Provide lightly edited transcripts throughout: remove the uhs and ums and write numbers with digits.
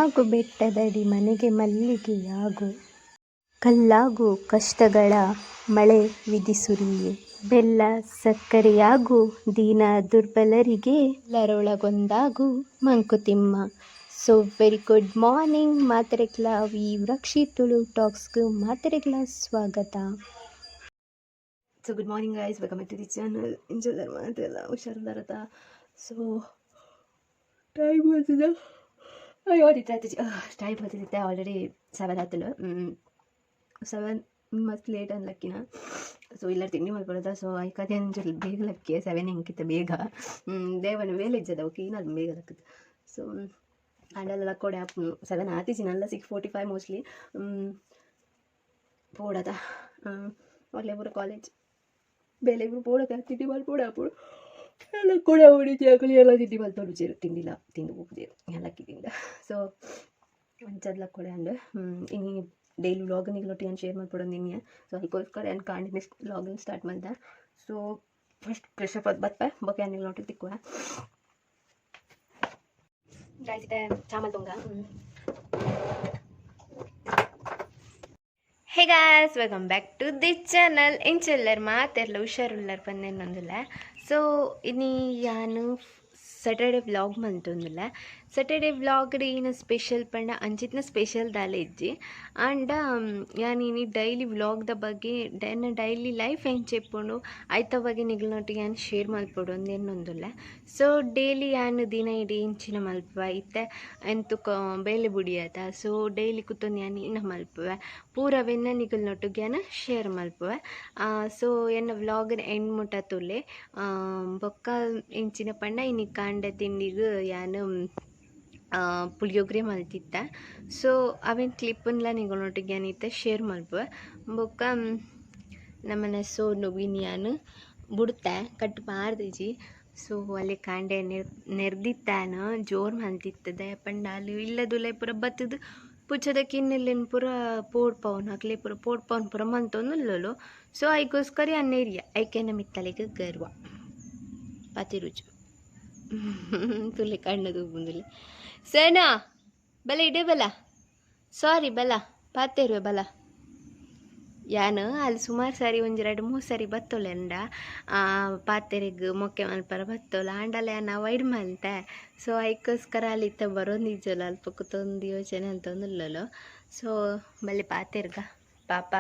ಮಣ್ಣಾಗು ಬೆಟ್ಟದಡಿ ಮನೆಗೆ ಮಲ್ಲಿಗೆಯಾಗು. ಕಲ್ಲಾಗು ಕಷ್ಟಗಳ ಮಳೆ ವಿಧಿಸುರಿಯೆ. ಬೆಲ್ಲ ಸಕ್ಕರೆಯಾಗು ದೀನ ದುರ್ಬಲರಿಗೆ ಎಲ್ಲರೊಳಗೊಂದಾಗು Mankutimma. So very good morning ಮಾತೆರೆಗ್ಲ ವಿ ರಕ್ಷಿ ತುಳು ಟಾಕ್ಸ್ಗ್ ಮಾತೆರೆಗ್ಲ ಸ್ವಾಗತ. So good morning guys, welcome back to the channel. ಇಂಜಲ್ಲರ್ ಮಾತೆಲ್ಲ ಹುಷಾರುದಾರತ. ಸೊ ಟೈಮ್ ಬರ್ತಿದೆ, ಅಯ್ಯೋ ನಿದ್ದೆ, ಟೈಮ್ ಬರ್ತಿದ್ದೆ. ಆಲ್ರೆಡಿ 7 ಆತಂಡು. 7 ಮಸ್ತ್ ಲೇಟ್ ಅನ್ಲಕ್ಕಿನ. ಸೊ ಇಲ್ಲ ತಿಂಡಿ ಮಲ್ಪಡದ. ಸೊ ಐಕದೆ ಅಂಜಲ್ ಬೇಗ ಲಕ್ಕಿ 7 ಎಂಕಿತ ಬೇಗ ದೇವನ ವೇಲೆ ಇಜ್ಜದ. ಓಕೆ, ಏನಾದ್ರು ಬೇಗ ಲಕ್ಕದು. ಸೊ ಅಂಡಲ್ಲ ಲಕ್ಕೋಡೆ ಆಪುನು 7 ಆತಿಜಿನಲ್ಲ, 6:45 ಮೋಸ್ಟ್ಲಿ ಪೋಡದ. ಅಲ್ಲೇ ಪೂರ ಕಾಲೇಜ್ ಬೇಲೆ ಪೂರ ಪೋಡದ, ತಿಂಡಿ ಮಲ್ಪೋಡೆ ಆಪುಡು. ಎಲ್ಲ ಕೂಡ ಹೊಡಿತಿ ಆಗಲಿ, ಎಲ್ಲ ತಿಂಡಿ ಮಲ್ತೊಡು ಚೇರು ತಿಂಡಿಲ್ಲ ತಿಂದು ಹೋಗುದೇರು ಲಕ್ಕಿ ತಿಂದ. ಸೊ ಅಂಚದ್ ಲಕ್ಕೊಡೆ ಅಂಡ್ ಇನಿ ಡೈಲಿ ವ್ಲಾಗ್ ನಿಗ್ಲೊಟ್ಟಿಗೆ ಶೇರ್ ಮಲ್ಪೊಡು ನಿನ್ನೆ. ಸೊ ಅದಕ್ಕೋಸ್ಕರ ಏನು ಕಾಂಡಿ ವ್ಲಾಗಿಂಗ್ ಸ್ಟಾರ್ಟ್ ಮಾಡ್ದೆ. ಸೊ ಫಸ್ಟ್ ಫ್ರೆಶ್ ಅಪ್ ಅದು ಬತ್ಪೆ ಬೊಕ್ಕೆ ನಿಗ್ಲೊಟ್ಟಿಗೆ ತಿಕ್ಕುವ. ಗಾಯ್ಸ್, ಇತ್ತೆ ಚಾಮಲ್ ತೊಂಗ. Hey guys, welcome back to the channel. ಇಂಚೆಲ್ಲರ್ ಮಾತೆರ್ಲ ಹುಷಾರುಲ್ಲರ್ ಪಂದೇನೊಂದುಲ್ಲ. ಸೊ ಇನಿ ಯಾನು ಸ್ಯಾಟರ್ಡೆ ವ್ಲಾಗ್ ಮಂತೊಂದುಲ್ಲ. ಸ್ಯಾಟರ್ಡೆ ವ್ಲಾಗ್ ಏನ ಸ್ಪೆಷಲ್ ಪಂಡ ಅಂಚಿತ್ನ ಸ್ಪೆಷಲ್ ದಾಲ ಇಜ್ಜಿ. ಆಂಡ ಯಾನ್ ಇನಿ ಡೈಲಿ ವ್ಲಾಗ್ದ ಬಗ್ಗೆ, ಎನ್ನ ಡೈಲಿ ಲೈಫ್ ಎಂಚ ಇಪ್ಪುಂಡು ಐತ ಬಗ್ಗೆ ನಿಗ್ಲ್ನೊಟ್ಟಿಗೆ ಯಾನ್ ಶೇರ್ ಮಲ್ಪೊಡು ಅಂದ್ ಎನ್ನೊಂದುಲ್ಲೆ. ಸೊ ಡೈಲಿ ಯಾನ್ ದಿನ ಇಡೀ ಇಂಚಿನ ಮಲ್ಪುವೆ. ಇತ್ತೆ ಎಂತುಕ ಬೇಲೆ ಬುಡಿಯತ. ಸೊ ಡೈಲಿ ಕುತ್ತೊಂದು ಯಾನ್ ಇನ್ನ ಮಲ್ಪುವೆ ಪೂರವೆನ್ನ ನಿಗಲ್ನೊಟ್ಟಿಗೆ ಯಾನ್ ಶೇರ್ ಮಲ್ಪುವೆ. ಸೊ ಎನ್ನ ವ್ಲಾಗ್ ಎಂಡ್ ಮುಟ್ಟ ತೂಲೆ. ಬೊಕ್ಕ ಇಂಚಿನ ಪಂಡ ಇನಿ ಕಾಂಡೆ ತಿಂಡಿಗ್ ಯಾನ್ ಪುಳಿಯೋಗರೆ ಮಲ್ತಿತ್ತ. ಸೊ ಅವೆನ್ ಕ್ಲಿಪ್ಪನ್ಲ ನಿಗಲ್ನೊಟ್ಟಿಗೆ ಯಾನ್ ಇತ್ತೆ ಶೇರ್ ಮಲ್ಪುವೆ. ಬೊಕ್ಕ ನಮ್ಮನೆ ಸೋನು ಇನಿ ಯಾನ್ ಬುಡ್ತೆ ಕಟ್ ಪಾರ್ದಿಜಿ. ಸೊ ಅಲ್ಲಿ ಕಾಂಡೆ ನೆರ್ದಿತ್ತಾನ ಜೋರು ಮಲ್ತಿತ್ತದೆ ಪಂಡ ಅಲ್ಲಿ ಇಲ್ಲದುಲೈ ಪೂರ ಬತ್ತುದು ಪುಚ್ಚದ ಕಿನ್ನಿಲೆನ್ ಪೂರ ಪೋಡ್ಪವುನು ಅಕ್ಲೆ ಪೂರ ಪೋಡ್ಪವುನು ಪೂರ ಮಂತೊಂದುಲ್ಲೊಲು. ಸೊ ಐಕೋಸ್ಕರ ಯಾನ್ ನೆರಿಯ ಐಕೆನ ಮಿತ್ತಲೆಗ್ ಗರ್ವ ಪತಿರುಜು ತುಲೆ ಕಣ್ಣು ತೂಪುಂದುಲ್ಲೆ. ಸೇನಾ ಬಲ ಇಡೆ ಬಲ, ಸಾರಿ ಬಲ ಪಾತೆರುವೆ ಬಲ. ಯಾನ್ ಅಲ್ಲಿ ಸುಮಾರು ಸಾರಿ ಒಂಜಿ ರಡ್ಡ್ ಮೂರು ಸಾರಿ ಬತ್ತೊಲೆಂಡ ಪಾತೆರೆಗ್ ಮೊಕ್ಕೆ ಮಲ್ಪರ ಬತ್ತೊಲು. ಆಂಡಲ ಯಾನ್ ಅವಾಯ್ಡ್ ಮಲ್ತೆ. ಸೊ ಐಕೋಸ್ಕರ ಅಲ್ಲಿ ಇತ್ತ ಬರೋಂದಿಜ್ಜೊಲು ಅಲ್ಪ ಕುತ್ತೊಂದು ಯೋಚನೆ ಅಂತೊಂದುಲ್ಲೊಲು. ಸೊ ಬಲೆ ಪಾತೆರ್ಗ ಪಾಪ.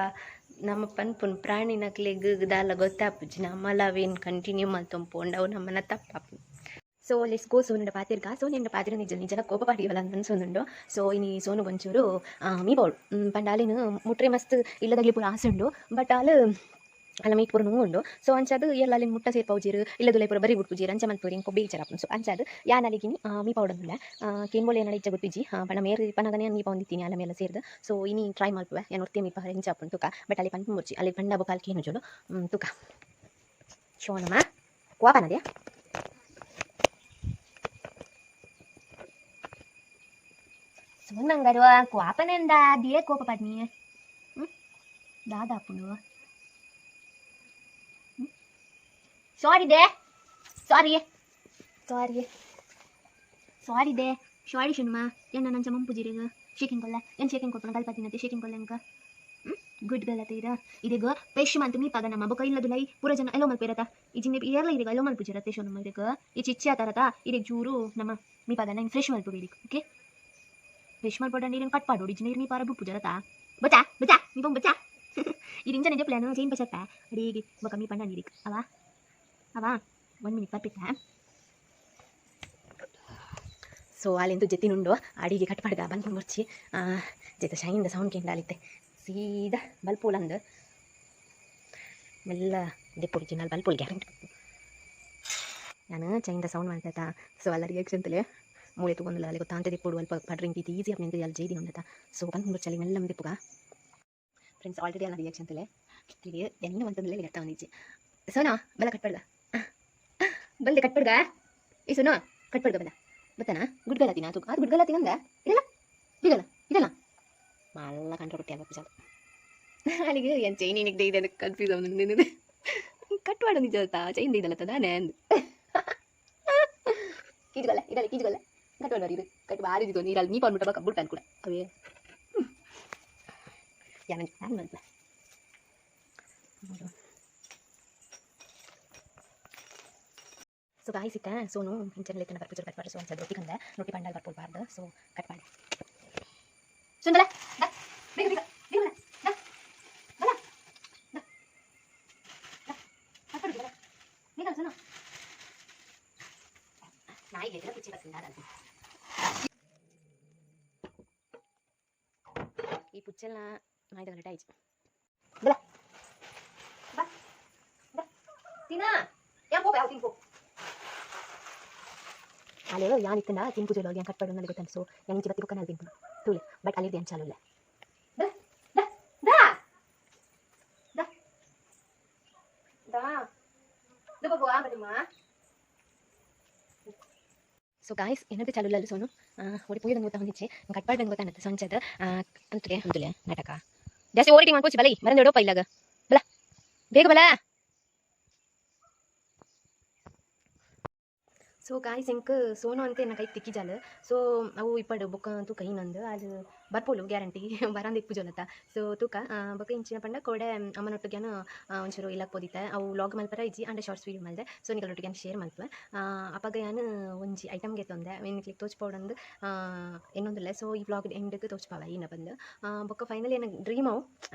ನಮ್ಮ ಪನ್ಪುನು ಪ್ರಾಣಿನಕ್ಲೆಗ್ ದಾಲ ಗೊತ್ತಾಪುಜಿ, ನಮ್ಮಲ ಅವೇನು ಕಂಟಿನ್ಯೂ ಮಲ್ತೊಂದು ಪೋಂಡ ಅವು ನಮ್ಮನ ತಪ್ಪಾಪುಂಡು. ಸೊ let's go. ಸೋನುಂಡ ಪಾತೆರ್ಗ. ಸೊ ನಿನ್ನ ಪಾತೆರ ನಿಜ ನಿಜನ ಕೋಪ ಪಾಡಿಯವಲ್ಲ ಅಂತ ಅನ್ಸೊಂದುಂಡು. ಸೊ ಇನಿ ಸೋನು ಒಂಚೂರು ಮೀ ಪೌಡ್ ಪಂಡ ಅಲ್ಲಿನ ಮುಟ್ರೆ ಮಸ್ತ್ ಇಲ್ಲದಾಗ್ಲಿ ಪೂರ ಆಸೆ ಉಂಡು. ಬಟ್ ಅಲ್ ಅಲ್ಲ ಮೀಟ್ ಪೂರ ನೋವು ಉಂಡು. ಸೊ ಅಂಚಾದ್ ಎಲ್ಲ ಅಲ್ಲಿನ ಮುಟ್ಟ ಸೇರ್ಪೌಜೀರು ಇಲ್ಲದುಲೈ ಪೂರ ಬರಿ ಬುಡ್ಪುಜೀರು ಅಂಚ ಮಲ್ಪುರಿ ಇಂಕೊ ಬೇಜಾರ್ ಆಪುಂಡು. ಸೊ ಅಂಚಾದ್ ಯಾನ್ ಅಲ್ಲಿಗಿನಿ ಮೀ ಪೌಡಂದುಲ್ಲೆ ಕೇನ್ಬೋಳಿ ಏನಾರ ಇಚ್ಚ ಗೊತ್ತಿಜ್ಜಿ. ಪಂಡ ಮೇರ್ ಪನಗನೆ ಮೀ ಪೌಂದಿತ್ತೀನಿ ಅಲ್ಲ ಮೇಲೆ ಸೇರ್ದು. ಸೊ ಇನಿ ಟ್ರೈ ಮಲ್ಪುವೆ ಯಾನ್ ಒರ್ತಿ ಮೀ ಪಹರೆ ಇಂಚ ಆಪುಂಡು ತುಕ. ಬಟ್ ಅಲ್ಲಿ ಪನ್ಪು ಮುರ್ಚಿ ಅಲ್ಲಿ ಪಂಡ ಬೊಕ ಅಲ್ಲಿ ಕೇನುಜೋಲು ತುಕ. ಶೋನಮ್ಮ ಕೋಪನದ್ಯಾ ಸೋನ್ ಬಂಗಾರು ಕೋಪನೆಂದ ದಿಯೇ ಕೋಪ ಪಡ್ನಿ ದಾದಾಪುಂಡು. ಸಾರಿ they, sorry sorry sorry they, ಸಾರಿ ಶುನುಮ. ಎನ್ನ ನಂಚ ಮಂಪುಜಿರಿಗ ಶೇಕಿಂಗ್ ಕೊಲ್ಲ ಏನು ಶೇಕಿಂಗ್ ಕೊಡ್ಪಣ ಗಲ್ಪತಿನತೆ ಶೇಕಿಂಗ್ ಕೊಲ್ಲ ಎಂಕ ಗುಡ್ ಗಲತ ಇರ ಇದೀಗ ಪೇಶ್ ಮಂತು ಮೀ ಪಾಗ ನಮ್ಮ ಬೊಕ ಇಲ್ಲದುಲೈ ಪೂರ ಜನ ಎಲ್ಲೋ ಮಲ್ಪೇರತ. ಈ ಜಿಂದೆ ಏರ್ಲ ಇದೀಗ ಎಲ್ಲೋ ಮಲ್ಪುಜಿರತೆ ಶೋನಮ್ಮ. ಇದೀಗ ಈ ಚಿಚ್ಚೆ ಆತರತ ಇದೀಗ ಜೂರು ನಮ್ಮ ಮೀ ಪಾಗ ನಂಗೆ ಫ್ರೆಶ್ ಮಲ್ಪು ಇದೀಗ. ಓಕೆ, ಫ್ರೆಶ್ ಮಲ್ಪೊಡ ನೀರಿನ ಕಟ್ ಪಾಡೋಡಿ ನೀರು ಮೀ ಪಾರ ಬುಪ್ಪುಜರತ ಬಚಾ ಬಚಾ ಮೀ ಪೊಂಗ್ ಬಚಾ ಇರಿಂಚ ನಿಜ ಪ್ಲಾನ್ ಚೈನ್ ಬಚತ್ತ ಅಡಿಗೆ ಬೊಕ ಮೀ ಪಂಡ ನೀರಿಗೆ ಅವಾ ಅವಾ 1 ಮಿನಿಟ್ ಪರ್ಪಿತ್ತ. ಸೊ ಅಲ್ಲಿಂದು ಜೆತ್ತಿನುಂಡು ಅಡಿಗೆ ಕಟ್ ಪಾಡ್ಗ ಬಂದು ಮುರ್ಚಿ ಜೆತ್ತ ಶೈನ್ದ ಸೌಂಡ್ ಕೇಂದ್ರ ಅಲ್ಲಿತ್ತೆ ಸೀದಾ ಬಲ್ಪೂಲಂದು ಮೆಲ್ಲ ದೆಪ್ಪುಡು ಜಿನ್ನಲ್ಲಿ ಬಲ್ಪೂಲ್ ಗ್ಯಾರಂಟಿ. ನಾನು ಚೈನ್ದ ಸೌಂಡ್ ಮಾಡ್ತಾ. ಸೊ ಅಲ್ಲ ರಿಯಾಕ್ಷನ್ ತಲೆ ಮೂಳೆ ತಗೊಂಡಿಲ್ಲ ಅಲ್ಲಿ ಗೊತ್ತಾಂತ ದೆಪ್ಪುಡು ಅಲ್ಪ ಪಡ್ರಿಂಗ್ ಈಸಿ ಆಪ್ ನಿಂತು ಅಲ್ಲಿ ಜೈದಿ ಉಂಡತ. ಸೊ ಬಂದು ಮುರ್ಚಲಿ ಮೆಲ್ಲ ದೆಪ್ಪುಗ. ಫ್ರೆಂಡ್ಸ್, ಆಲ್ರೆಡಿ ಅಲ್ಲ ರಿಯಾಕ್ಷನ್ ತಲೆ ತಿಳಿ ಎನ್ನ ಮಂತಂದಲೇ ಇರ್ತಾ ಒಂದಿಜ್ಜಿ. ಸೋನಾ ಬಲ ಕಟ್ಪಡ್ಗ ಬಲ್ದೆ ಕಟ್ಪಡ್ಗ ಈ ಸೋನಾ ಕಟ್ಪಡ್ಗ ಬಲ್ಲ ಬತ್ತಾನ ಗುಡ್ ಗಲಾತಿನ ಅದು ಅದು ಗುಡ್ ಗಲಾತಿನ ಅಂದ ಇದಲ್ಲ ಬಿಗಲ್ಲ ಇದಲ್ಲ ಮಲ್ಲ ಕಂಟ್ರೋಲ್ ಕೊಟ್ಟಿ ಅಲ್ಲ ಚಾಲು ಅಲ್ಲಿಗೆ ಏನು ಚೈನ್ ಏನಿಗೆ ಇದೆ ಅದಕ್ಕೆ ಕನ್ಫ್ಯೂಸ್ ಅವನು ಕಟ್ ಮಾಡು ನಿಜ ಚೈನ್ ಇದಲ್ಲ ತಾನೇ ಅಂದು ಕೀಜುಗಲ್ಲ ಇದಲ್ಲ ಕೀಜುಗಲ್ಲ. ಕಟ್ ಮಾಡಿ ಕಟ್ ಬಾರಿ ಇದ್ದು ನೀರಲ್ಲಿ ನೀ ಪಾನ್ಬಿಟ್ಟ ಕಬ್ಬು ಕೂಡ ಅವೇ ಯಾನ ಪ್ಲಾನ್ ಮಾಡ್ಲ. ಸೊ ಗಾಯ್ಸ್ ಇತ್ತ ಸೋನು ಇಂಚನ್ ಲೇತನ ಬರ್ಪುಜರ್ ಕಟ್ ಮಾಡಿ. ಸೊ ಒಂದ್ಸಲ ರೊಟ್ಟಿ ಕಂದೆ ರೊಟ್ಟಿ ಪಂಡಲ್ ಬರ್ಪೋಲ್ಬಾರ್ದು. ಸೊ ಕಟ್ ಮಾಡಿ ಸುಂದರ ದಾ ಬೇಗ ಬೇಗ ಬೇಗ ಬಲ ದಾ ಬಲ ದಾ ದಾ ಕಟ್ ಮಾಡು ಬಲ ಬೇಗ ಸೋನು ನಾಯಿಗೆ ಎದ್ರ ಪುಚ್ಚಿ ಬಸ್ಸಿಂದ ಈ ಪುಚ್ಚಲ್ನ ನಾಯಿದ ಗಂಟೆ ಆಯ್ತು. ಬಲ ಬಾ ಬಾ ತಿನ್ನ ಯಾನ್ ಪೋ ಯಾವ ತಿನ್ಪೋ ಅಲ್ಲಿ ಯಾನ್ ಇತ್ತಂಡ ತಿನ್ಪು ಜೋಲ ಯಾನ್ ಕಟ್ ಪಡೋದು ಗೊತ್ತಂತ. ಸೊ ಯಾನ್ ಇಂಚಿ ಬತ್ತಿ ಬೊಕ್ಕ ನಲ್ಲಿ ತಿನ್ಪುನ ತೂಲೆ ಬಟ್ ಅಲ್ಲಿ ಧ್ಯಾನ್ ಚಾಲು ಇಲ್ಲ. ದಾ ದಾ ದಾ ದಾ ದಾ ದುಬ ಬಾ ಬಲಮ್ಮ. ಸೊ ಗಾಯ್ಸ್ ಏನಂತ ಚಾಲು ಇಲ್ಲ ಸೋನು ಓಡಿ ಪೋಯ್ದಂಗೆ ಗೊತ್ತಾ ಹೊಂದಿಚ್ಚೆ ಕಟ್ ಮಾಡ್ದಂಗೆ ಗೊತ್ತಾನತ್ತೆ ಸೊಂಚದ ಅಂತಲೇ ಅಂತಲೇ ನಾಟಕ ಜಾಸ್ತಿ ಓವರ್ ಮಾಡ್ಕೋಚಿ ಬಲೈ ಮರಂದ ಎಡೋಪ ಇಲ್ಲಾಗ ಬಲ ಬೇಗ ಬಲ. ಸೊ ಗಾಯ್ಸ್ ಎಂಕ್ ಸೋನು ಅಂತ ಎನ್ನ ಕೈ ತಿಕ್ಕಿಜಾಲ. ಸೊ ಅವು ಇಪ್ಪಡು ಬೊಕ್ಕ ತೂಕ ಇನ್ನೊಂದು ಅದು ಬರ್ಪೋಲು ಗ್ಯಾರಂಟಿ ಬರಂದ ಇಪ್ಪುಜೋಲತ್ತ. ಸೊ ತೂಕ ಬೊಕ್ಕ ಇಂಚಿನ ಪಂಡ ಕೋಡೆ ಅಮ್ಮನೊಟ್ಟಿಗೆನ ಒಂಚೂರು ಇಲ್ಲಕ್ಕೆ ಪೋದಿತ್ತೆ ಅವು ವ್ಲಾಗ್ ಮಲ್ಪರ ಇಜ್ಜಿ ಅಂಡ ಶಾರ್ಟ್ಸ್ ವೀಡಿಯೋ ಮಲ್ದೆ. ಸೊ ನಿಕಲೊಟ್ಟಿಗೆ ಶೇರ್ ಮಲ್ಪೆ ಅಪಗ ಯಾನ್ ಒಂಜಿ ಐಟಮ್ಗೆ ತೊಂದೆ ನಿಕ್ಲಿಗೆ ತೋಚ್ಪೋಡಂದು ಇನ್ನೊಂದಿಲ್ಲ. ಸೊ ಈ ವ್ಲಾಗ್ ಎಂಡ್ಗೆ ತೋಚ್ಪಾವ ಇನ್ನ ಬಂದು ಬೊಕ್ಕ ಫೈನಲಿ ಎನ್ನ ಡ್ರೀಮ್ ಅವು